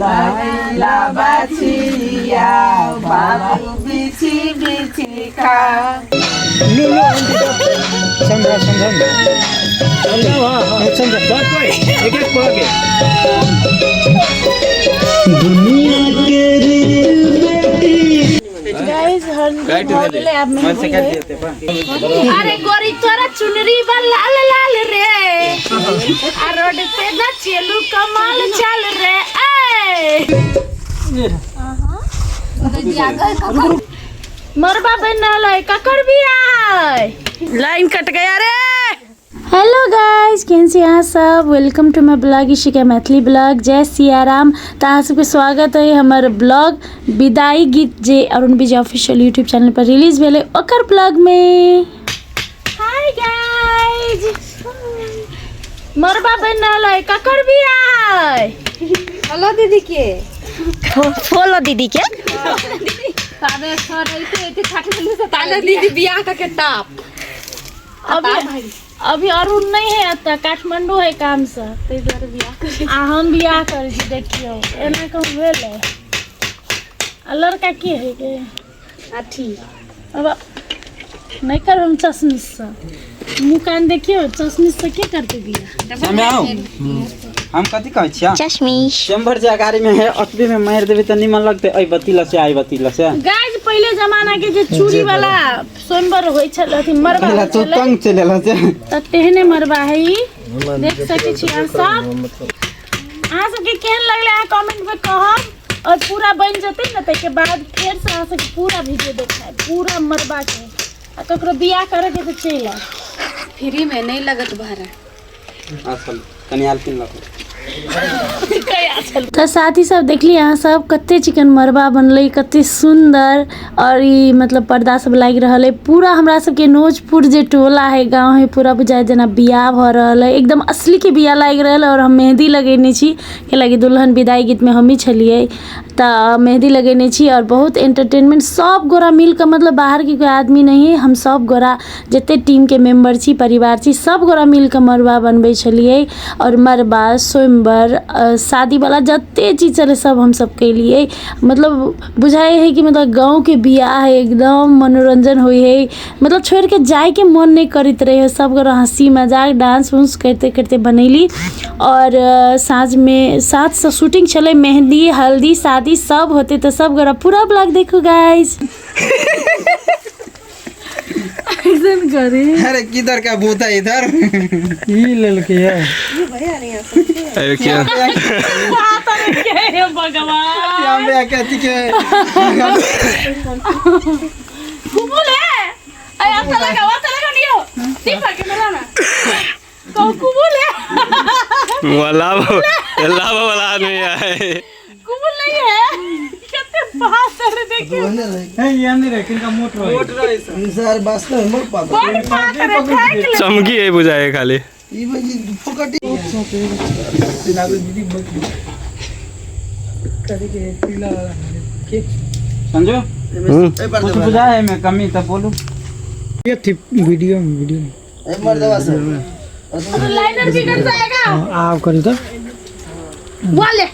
बैला बाछिया बाबू बिछि बिछि खा। लु लु, समझा समझा समझा, हाँ समझा, सब कोई एक एक पढ़ के। दुनिया के रीत बेटी। गाइस, हल्दी भऽ गेलै, आब मेहंदी है। अरे गोरी, तोरा चुनरी बा लाल लाल रे, आ रोड पे ना चलू कमाल चाल रे। ए मरबा बन रहल है, ककर बियाह है? लाइन कट गया रे। हेलो गाइस, केहन छी अहाँ सब? Welcome to my blog Ishika Maithili blog. जय सियाराम। तऽ अहाँ सबके स्वागत है हमर ब्लॉग विदाई गीत जे अरुण विजय ऑफिशियल यूट्यूब चैनल पर रिलीज भेलै ओकर ब्लॉग में। हाय गाइस, मरबा बनि रहल है, ककर बियाह है? हेलो दीदी के फॉलो दीदी के। ताबे सर ऐते ऐते थाके ताले दीदी बियाह का के टाप। अभी अभी अरुण नहीं है एतऽ, काठमांडू है काम से, ताहि दुआरे बियाह करै। आ हम बियाह करै छी। देखियौ, एना कहूँ भेलै? आ लड़का के है गे? अथी अब नहीं करब हम चश्मिश से। मुँह कान देखियौ, चश्मिश से के करतै बियाह? हम आउ, हम कथी कहै छियै? चश्मिश चेम्बर जे गाड़ी में है, ओतबे में मारि देबै तऽ निमन लगतै। एहि बत्ती लसे, आई बत्ती लसे। गाइस, पहिले जमाना के जे चूड़ी वाला स्वयंवर होइ छल, अथी मरबा पहला होइ तो छलै, तंग चलि एल से। तऽ तेहने मरबा है ई, देख सकै छी अहाँ सब। अहाँ सबके केहन लगलै, अहाँ कमेंट में कहब। और पूरा बनि जेतै ने, ताहिके बाद फेरसँ अहाँ सबके पूरा वीडियो देखायब पूरा मरबा के। आ ककरो बियाह करैके तऽ चलि आयब। फ्री में नहीं लगत भाड़ा। असल कनि आलपिन लऽ। तऽ साथी सब, देखली अहाँ सब कते चिकन मरबा बनलै, कते सुन्दर। और ई मतलब पर्दा सब लागि रहल है पूरा। हमरा सबके नोजपुर जे टोला है, गाँव है, पूरा बुझाय जेना बियाह भऽ रहल है, एकदम असली के बियाह लागि रहल है। और हम मेहंदी लगेने छी, कैलाकि दुल्हन विदाई गीतमे हमही छलियै, तऽ मेहंदी लगेने छी। और बहुत एंटरटेनमेंट, सब गोरा मिल कऽ, मतलब बाहरके कोइ आदमी नहीं है, हम सब गोरा जते टीमके मेम्बर छी, परिवार छी, सब गोरा मिल कऽ मड़बा बनबै छलियै। और मड़बा, स्वयंवर, शादीवला जते चीज छलै, सब हमसब केलियै। मतलब बुझाइ है कि मतलब गाँवके बियाह है, एकदम मनोरंजन होइ है, मतलब छोड़िके जाइके मन नहि करैत रहै। सब गोरा हँसी मजाक, डांस उन्स करिते करिते बनैली। और साँझमे साँझसँ शूटिंग छलै, मेहंदी, हल्दी, शादी सब होतै। तऽ सब गोरा पूरा ब्लॉग देखू गाइस। ऐसन करे। अरे, किधर का भूत है इधर? ई लेलकै है। हे भगवान! हमरा के अथी के कुबुल है। अरे, अब लगा, अब लगा नहीं हो दीपा के मेरा ना कहू कुबुल है। वो लाभ लाभ वाला आदमी है। कुबुल नहीं है, कितने पास है देखियो। हे, ये अंदर है किनका मोट रहे। बड़ पातर है, फेंक ले। चमकी है बुझाए खाली। संजू, कुछ बुझा है में कमी तऽ बोलू। ये थी वीडियो में, वीडियो में। तो लाइनर बिगड़ जाएगा। आप करू तो। वाले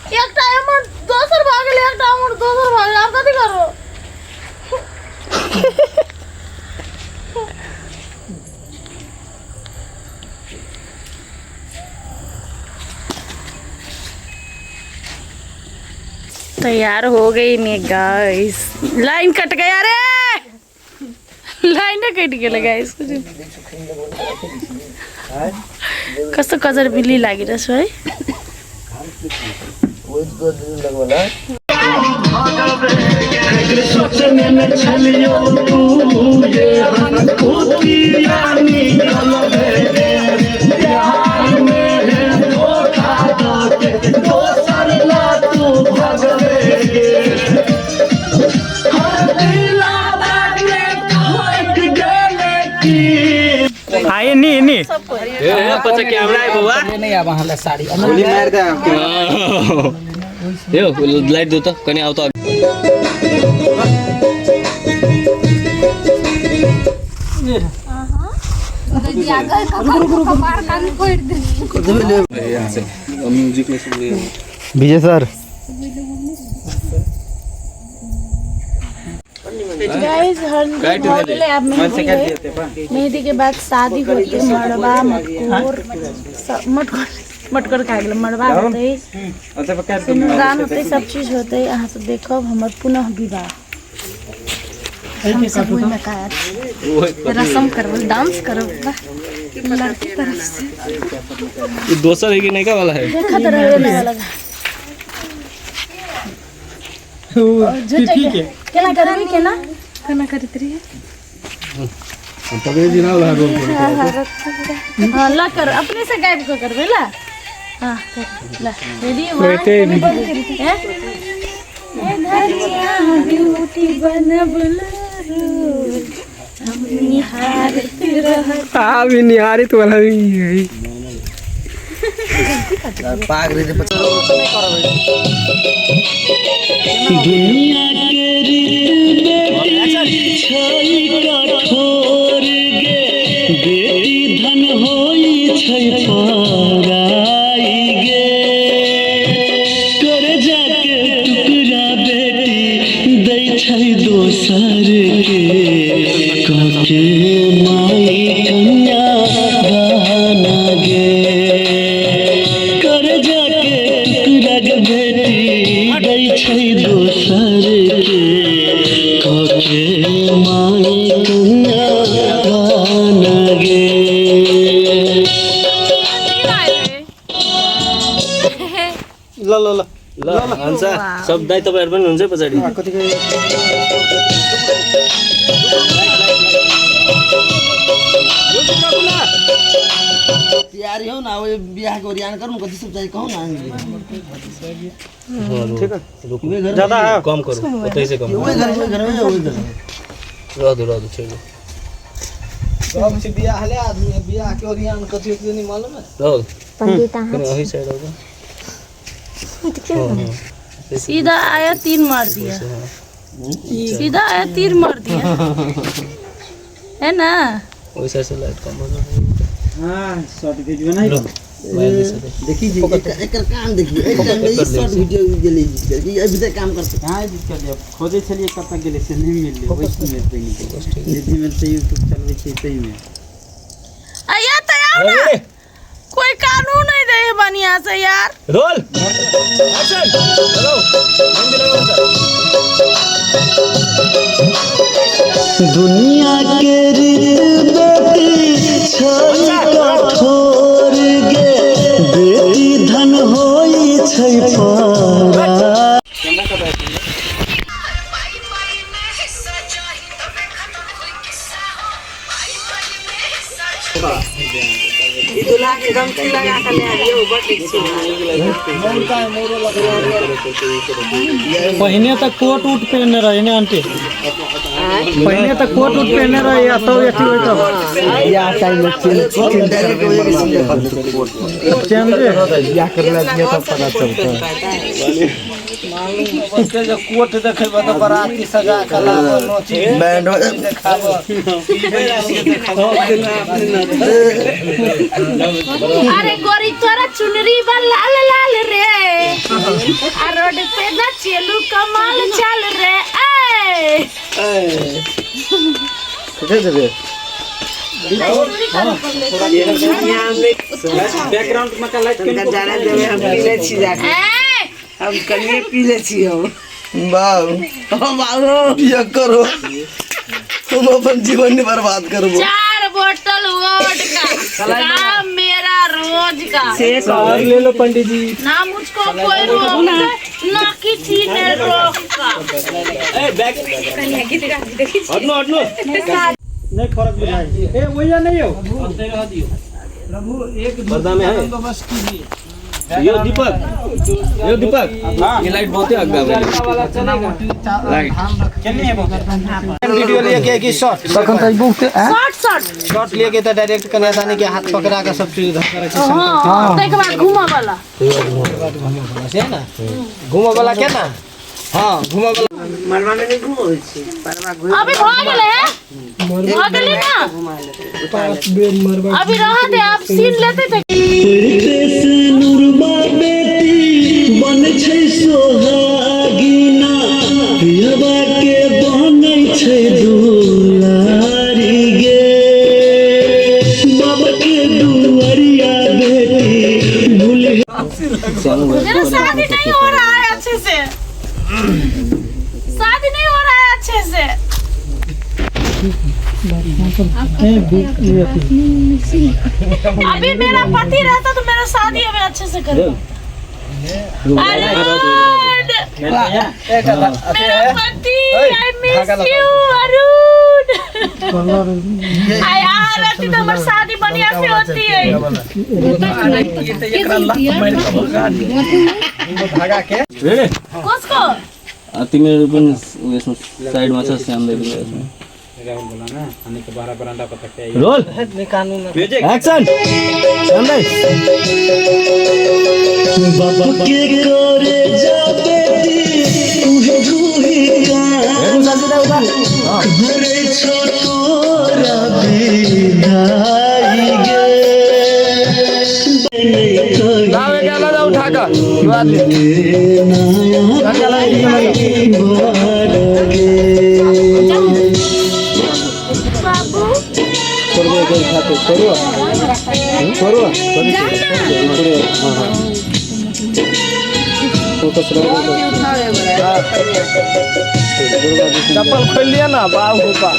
एकटा एमर दोसर भऽ गेलै, एकटा एमर दोसर भऽ गेलै, आब कथी करू? तैयार हो गई नी गाइस। लाइन कट गया रे, लाइन कटि गेलै गाइस। कस्तो कजर बिल्ली लागिरहेछ है। आए नी नी। पचा कैमरा है बउआ। गोली मारि दे आपके। यो लाइट दो त कनी आउ त। कपार कान फोड़ि दे। यहाँ से। म्यूजिक में सुन लिया। विजय सर गाइस हल्दी भऽ गेलै, आब मेहंदी है। मेहंदी के बाद शादी होते, मड़बा मटकोर सब, मटकोर मटकोर खा गेलै, मड़बा होतै, सिनुरदान होतै, सब चीज होतै। अहाँ सब देखब हमर पुनः विवाह। हम सब ओहिमे का रसम करब, डांस करब लड़की तरफ से। ये दोसर है कि नहीं का वाला है? देखत रहबै नया लगा। ठीक है। केना करबी, केना केना करैत रहियै? पकड़े जी ना वाला रोल। हाँ ला कर, अपने से गायब को करबै ला। हाँ कर ला, रेडी वन ए धरिया ब्यूटी बनबल हम निहारत रहत। आ भी निहारित वाला भी है। दुनिया के रीत बेटी छै कठोर गे, बेटी धन होई छै पराई गे, करजा के टुकड़ा बेटी दै छै दोसर के, कके माई कन्या दान गे, करजा के टुकड़ा गे बेटी दै छै दोसर के, कके माई कन्या दान गे। ल ल ल ल हुन्छ, सब दाइ तपाईँहरू पनि हुन्छ पछाडि। तैयारी हो ना, वो बियाह के ओरियान करू, कथी सब चाहिए कहू ना। ठीक है, ज्यादा है कम करो, ओतै से कम। वही घर वही घर वही घर रह दो रह दो, छोड़ो। सब से बियाह ले आदमी बियाह के ओरियान कथी होते नहीं मालूम है। रह पंडित अहाँ वही साइड होगा। सीधा आया तीर मार दिया, सीधा आया तीर मार दिया है ना। वही साइड से लाइट कम हो। हाँ शॉर्ट वीडियो नहीं देखी जी, एकर काम देखी, एक टाइम में शॉर्ट वीडियो गेलै जी, अभी तक काम कर सकते। हाँ एडिट कर दिया, खोजे छलिए कतऽ गेलै से नहीं मिललै, वही में बनि गेलै। यदि मिलतै यूट्यूब चलबै छै तै में। अया तो आओ ना, कोई कानून नहीं दे है बढ़िया से यार। रोल एक्शन हेलो दुनिया के रीत बेटी छै कठोर गे, बेटी धन होई छै पराई। पहिने तऽ कोट उट पहनने रहे ने आंटी, पहिने तऽ कोट उट पहनने रहे या तो अथी होय तब बियाह टाइम में चेंज चेंज बियाह करला दिया तब पता चलता है। जो कोट देखेबो तऽ बराती सजा के लाबो, नोची बैंड देखाबो। अरे गोरी तोरा चुनरी बा लाल लाल रे, आ रोड पे ना चेलू कमाल चाल रे। ए कते देबे बैकग्राउंड में का लाइट केन जाना देबे, हम पी ले छी जाके, हम कनिए पी ले छी। हम बाबू हम बाबू बियाह करो, हम अपन जीवन बर्बाद करबो। 4 बोतल वोडका काम मेरा रोज का। और ले लो पंडित जी। ना मुझको कोई रोक ना किसी ने रोका। ए बैक हट्नु हट्नु नहीं फर्क बुझाई ए वही नहीं हो प्रभु एक पर्दा में है बस कीजिए। यो दीपक, यो दीपक, ये लाइट बहुत ही आगे है। लाइट वीडियो लिए के कि शॉर्ट तखन तऽ बहुत शॉर्ट शॉर्ट शॉर्ट लिए के त डायरेक्ट कन्यादानी के हाथ पकड़ा के सब चीज धर के हां, तै के बाद घुमा वाला घुमा से ना, घुमा वाला के ना, हां घुमा वाला मरवा में नहीं घुमाबै छी, परवा घुमा अभी भ गेलै है, भ गेलै ना, पांच बेर मरवा अभी रह दे, आप सीन लेते थे। पढ़ते से नुरबा मेरा शादी नहीं हो रहा है अच्छे से, शादी नहीं हो रहा है अच्छे से। अभी मेरा पति रहता तो मेरा शादी अभी अच्छे से कर। अरुण मेरा पति, I miss you Arun. आई आ रहती तो हमारी शादी बढ़िया से होती है। रेडी कसको तिमीहरू पनि उयसमा साइडमा छ श्याम दाइ पनि यसमा। रोल एक्सन श्याम दाइ। बाप के करे जा बेटी उहे घुही घरे छो तोरा विदाई गे। चप्पल खोल लिया ना बाबू का।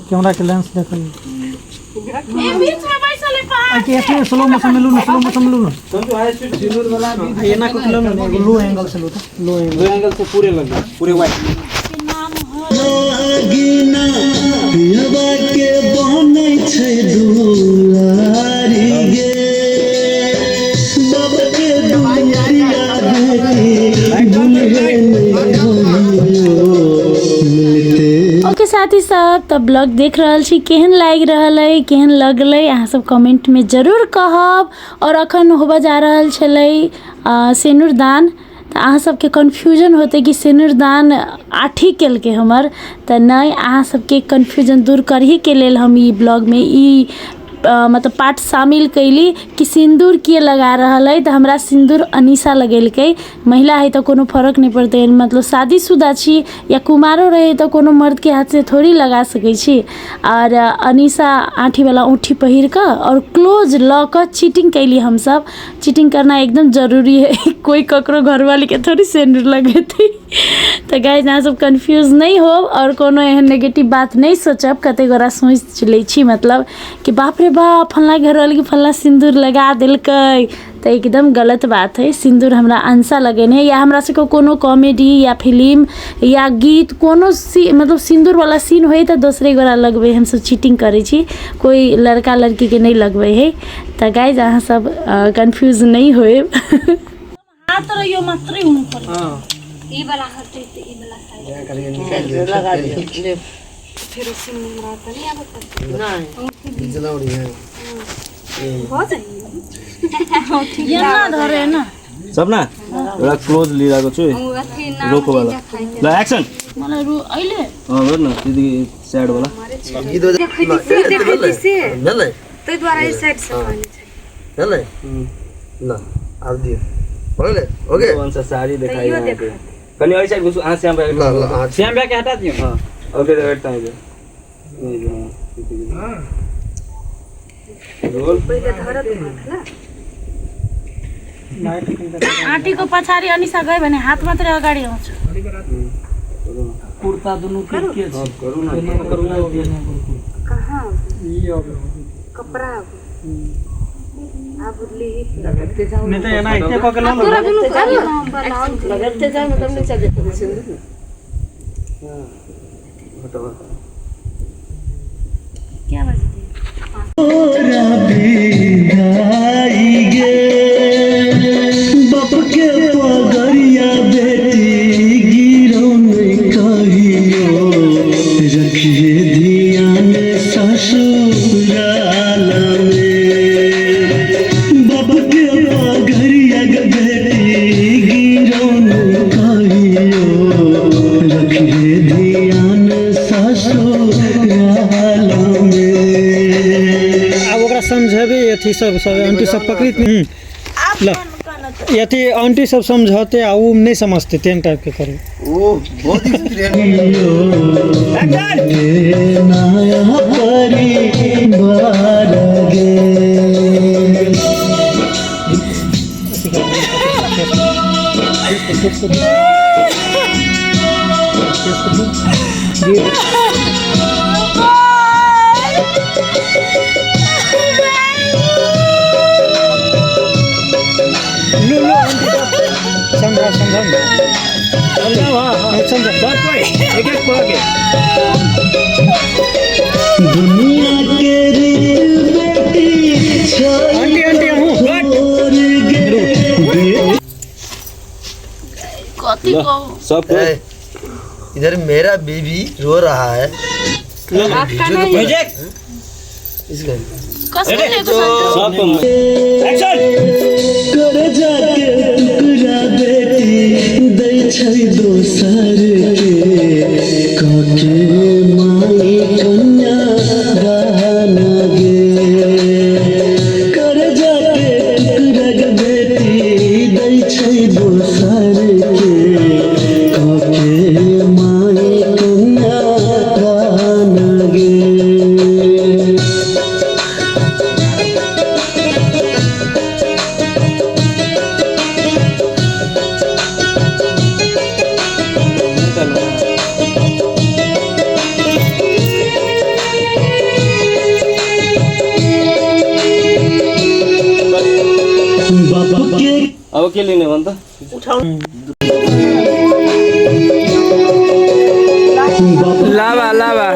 कैमरा के लेंस देखल ए बीच में बैसल है पहाड़ के इसमें स्लो मोशन में लू ना, स्लो मोशन में लू ना। एना को लो ना, लो एंगल से लो तो, लो एंगल एंगल से पूरे लग पूरे वाइट। गिना पियबा के बनै छै दुलारी गे। बाप के दुआरिया बेटी दुल्हन मिलते। ओके साथी सब, तऽ ब्लॉग देख रहल छी, केहन लागि रहल अइ, केहन लगलै अहाँ सब कमेंटमे जरूर कहब। और अखन होबऽ जा रहल छलै सिनुरदान, तऽ अहाँ सबके कन्फ्यूजन होतै कि सिनुरदान आठी केलकै हमर, तऽ नहि, अहाँ सबके कन्फ्यूजन दूर करहीके लेल हम ई ब्लॉगमे ई मतलब पार्ट शामिल कैली कि सिन्दूर किए लगा रहल अइ। तऽ हमरा सिन्दूर अनीशा लगेलकै, महिला है तऽ कोनो फरक नहि पड़तै, मतलब शादीशुदा छी या कुमारो रहै तऽ कोनो मर्दके हाथसँ थोड़ी लगा सकै छी। आओर अनीशा आँठीवला औँठी पहिर कऽ आओर क्लोज लऽ कऽ चीटिंग कैली हमसब। चीटिंग करना एकदम जरूरी है, कोई ककरो घरवालीके थोड़ी सिन्दूर लगेतै। तऽ गाइज अहाँ सब कन्फ्यूज नहि होब आओर कोनो एहन नेगेटिव बात नहि सोचब। कतेक गोरा सोचि लै छी मतलब कि बाप रे बाप फल्लाँ घरवालीके फल्लाँ सिन्दूर लगा देलकै, तऽ एकदम गलत बात है। सिन्दूर हमरा अंशा लगेने है, या हमरा सबके कोनो कॉमेडी या फिल्म या गीत कोनो मतलब सिन्दूरवला सीन होइ तऽ दोसरे गोरा लगबै, हमसब चीटिंग करै छी, कोइ लड़का लड़कीके नहि लगबै है। तऽ गाइज अहाँ सब कन्फ्यूज नहि होएब। हाथ रहियो मात्रै हुनु पर्यो। ई वाला हटै त ई वाला साइड लगा दियो। फिर उसी में हमरा त नहीं आबत नहीं जलावड़ी है हो जाई यहाँ धरे ना सपना एउटा क्लोज लिइरहेको छु रोको वाला। ल एक्सन। मलाई रु अहिले गर्न त्यति स्याड वाला देखै से भेलै तै द्वारा ई साइड से पानी छै भेलै ल आब दियो भऽ गेलै। ओके कौन सा साड़ी देखाइ यहाँ पे कनी ऐसा घुसु अहाँ श्याम भाइ ल ल अहाँ श्याम भाइ के हटा दियो। हां ओके बैठता है हां रोल पहिले धरत ना आँटीको पछाडि अनिसा गयो भने हात मात्रै अगाडि आउँछ। कुर्ता दुनु के के छ करू न कहां कपड़ा अब लिही नहीं त एना एते क के ल तोरा दुनु करू लगते जाओ मतलब नीचा देखो सिंदूर। क्या बजते तोरा विदाई गे। बाप के पगरिया बेटी गिरौ नहीं कहियो रखिए ध्यान ससुराल में। बाप के पगरिया बेटी गिरौ नहीं कहियो रखिए ध्यान ससुराल में। आब ओकरा समझेबै अथी सब सब आंटी सब पकड़ित ल अथी आंटी सब समझौते आ उ नहीं समझते तेन टाइप के करू। ओ बहुत नया परिवार गे। समझा समझा समझा सब कोई एक एक पकड़ के। दुनिया के रीत बेटी आंटी आंटी हमहूँ छोड़ गे। कथी कहू सब कोई इधर मेरा बीबी रो रहा है। म्यूजिक इसका कसम लेको सब को एक्शन। कर जाके टुकड़ा बेटी दै छै दोसर के, कके माई कन्या दान गे। कर जाके टुकड़ा गे बेटी दै छै दोसर के, कके माई कन्या दान गे। बाप के अब के लिने भन त? लावा लावा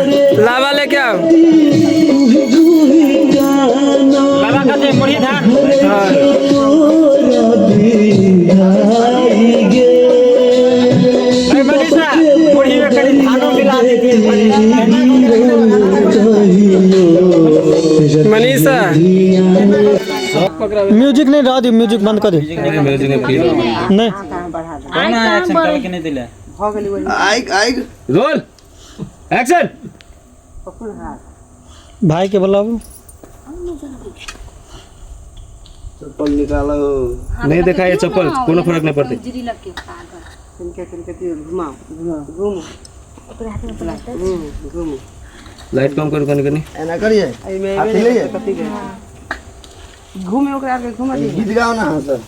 लावा लेके आओ। लावा खाते मुरही धान। अरे मनीषा मुरही में कहीं धानो मिला देती है। मनीषा म्यूजिक नहीं रहा दी, म्यूजिक बंद कर दे। म्यूजिक ने फिर नहीं कौन एक्शन करके नहीं दिला आइक आइक रोल एक्शन। भाई के बोलाओ। चप्पल निकालो। नहीं देखा ये चप्पल कोनो फर्क नहीं पड़ते। लाइट कम करू कनी कनी एना करिए हाथ ले घूमे ओकरा के घुमा दी। गीत गाओ ना। हाँ सर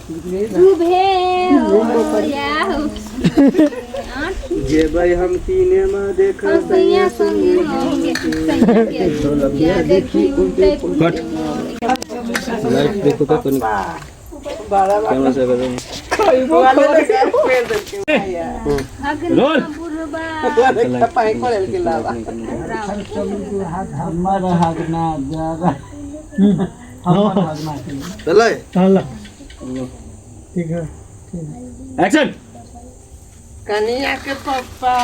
जेबै हम सिनेमा देख कट लाइट देखो तो कनी कैमरा से करो। रोल हमर हगना जागा हमर हगना चले हाँ ला ठीक है। एक्शन। कनिया के पप्पा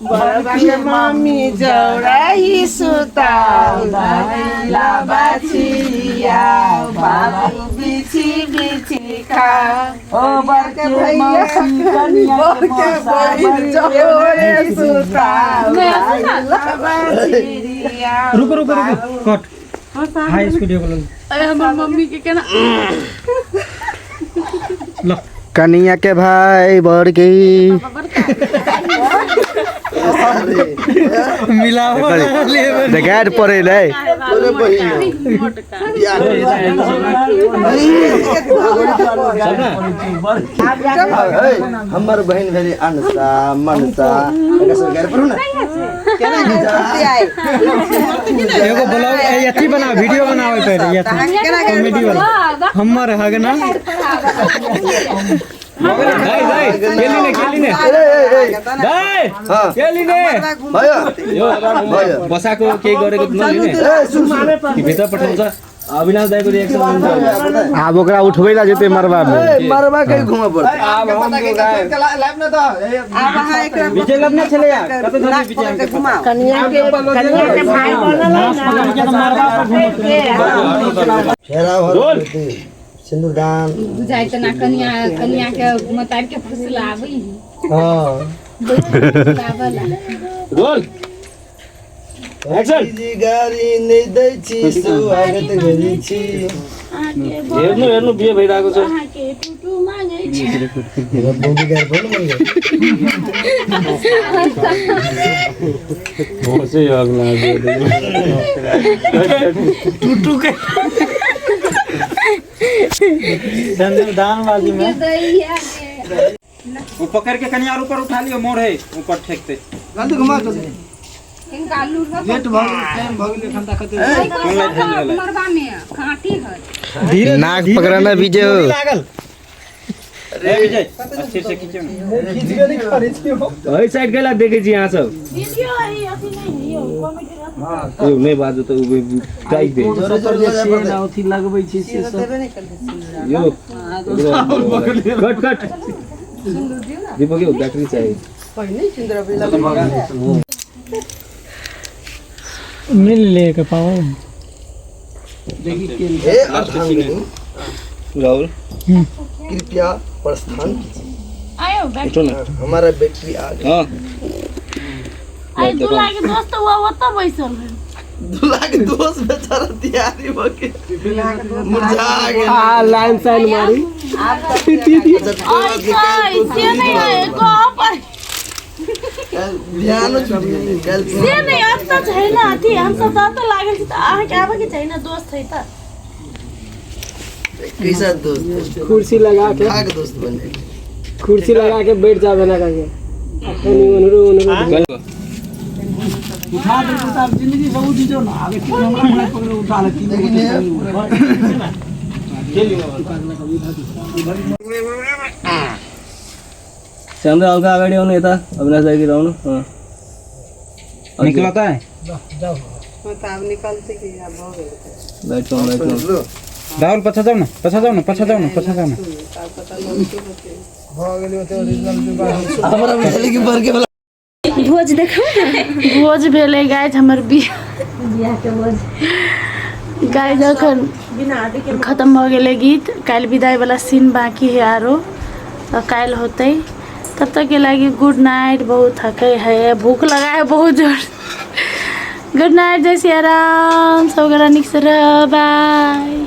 बड़वा के मम्मी जौराही सुताउ लाबा छिया बाबू बिछि बिछि खा ओ बर के भैया बर के बहिन जौरे सुताउ लाबा छिया। रुको रुको रुको कट हाई स्पीड बोलो। अरे हमर मम्मी के केना लो। कनिया के भाई बढ़ गई मिलाओ देखार पड़े ले हमर बहन भेली अनसा मनसा एकर सब गारि पढ़ू ना। एगो ब्लॉग अथी बना वीडियो बनावे पहले कॉमेडी वाला हमर हगना। दाइ दाइ केलिने केलिने दाइ केलिने भयो यो बसाको केही गरेको नलिने कि भित्र पठाउँछ। अविनाश दाइको रिएक्सन हुन्छ। आब ओकरा उठबै ला जेतै मरबा में। मरबा के घुमे पड़तै। विजय लग्न छलै यार कत धरि विजय कनिया के भाई बनल फेरा रोल। सिंदूरदान बुझाइ त ना कनिया कनिया के मतार के फुसलाबै। हां फुसलावला। Roll action. जी गाली नै दै छी स्वागत करै छी। हेर्नु हेर्नु बिहे भइरहेको छ। अहाँके टुटू मांगे टूटू के दानबाजी में वो पकड़ के कहीं और ऊपर उठा लियो, मोड़ है ऊपर फेंकते। जल्दी घुमा जल्दी। लेट भ गेल, टाइम भ गेल, एखन तक मरबा में कांटी है। नाक पकड़ाना विजय हो। लागल ए विजय, अस्थिर से खींचो ना। एहि साइड गेला देखै छी अहाँ सब। वीडियो है अथी नहीं है यौ, कॉमेडी रहत। यौ नहि बाजू तऽ काटि दे। अथी लगबै छी से सब। यौ कट कट दीपक यौ बैटरी चाहिए। मिल ले के पाओ। ए अर्धांगिनी राहुल, कृपया प्रस्थान कीजिए। आयो बैठ। उठो ना। हमारा बैटरी आ गया। हाँ आई दूल्हा के दोस्त हुआ ओतऽ बैसल है। दूल्हा के दोस्त बेचारा तैयारी होके मुरझा गया। आ लाइन साइन मारी। अच्छा कोई बात नहीं, आई कल से नहीं है कहाँ पर ध्यान छूट गेलै कल। से नहीं अतऽ छै ना अथी, हम सब तऽ अतऽ लागल छी तऽ अहाँके आबऽ के चाही ना, दोस्त है तऽ। कैसा दोस्त? कुर्सी लगा के खा के दोस्त बने। कुर्सी लगा के बैठ जाबे ना करके। अखन उनरो उनरो उठा दे तो आप जिंदगी से उठ जो ना आगे कि हमरा हमरा पकड़ उठा ले तीन चन्द्र हल्का अगाडि आउनु, यता अविनाश दाइतिर आउनु। निकलता है। लाइट कम, लाइट कम। राहुल पछा जाओ ना, पछा जाओ ना, पछा जाओ ना, पछा जाओ ना। हमरा बुझाइले कि बरके वाला भोज देखो। भोज भेलै गाइज हमर बियाह के भोज गाइज अखन खत्म भऽ गेलै गीत। काल्हि विदाई वाला सीन बाकी है आरो, तऽ काल्हि होतै। तब तक के लागि गुड नाइट। बहुत थकै है, भूख लगा है बहुत जोर। गुड नाइट, जय सिया राम। सब गोरा नीक से रह, बाय।